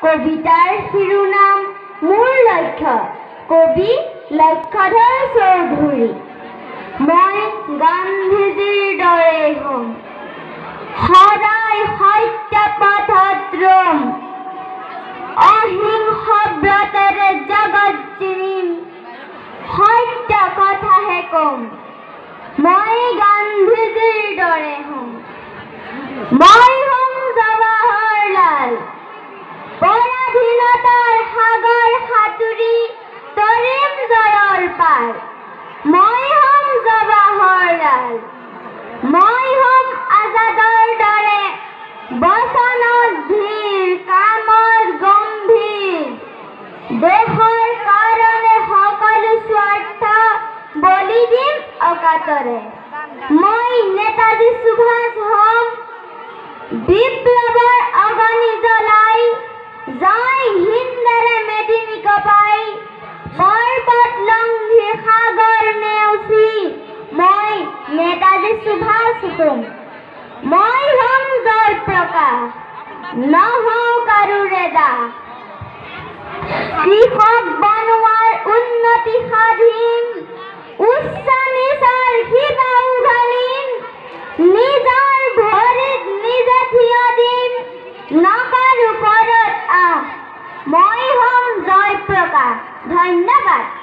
কবিতাৰ শিৰোনাম মোৰ লক্ষ্য। কবি লক্ষ্যধৰ চৌধুৰী। মই গান্ধীজীৰ দৰে হ'ম, সদায় সত্য পথত ৰম, অহিংস ব্ৰতেৰে জগত জিনিম, সত্য কথাহে কম। মই গান্ধীজীৰ দৰে হ'ম। মই হ'ম জৱাহৰলাল, পৰাধীনতাৰ সাগৰ সাঁতুৰি তৰিম জয়ৰ পাৰ। মই হ'ম জৱাহৰলাল। মই হ'ম আজাদৰ দৰে, বচনত ধীৰ, কামত গম্ভীৰ। দেশৰ কাৰণে সকলো স্বাৰ্থ বলি দিম অকাতৰে। মই নেতাজী সুভাষ হ'ম, বিপ্লৱৰ অগনি জ্বলাই জয় হিন্দেৰে মেদিনী কঁপাই, পৰ্বত লংঘি সাগৰ নেওচি মই নেতাজী সুভাষ হ'ম। মই হ'ম জয়প্ৰকাশ, নহওঁ কাৰোৰে দাস। কৃষক বনুৱাৰ উন্নতি সাধিম, উচ্চ নীচৰ সীমা উঘালিম, নিজৰ ভৰিত নিজে থিয় দিম, নকৰো পৰত আশ। মই হ'ম জয়প্ৰকাশ। ধন্যবাদ।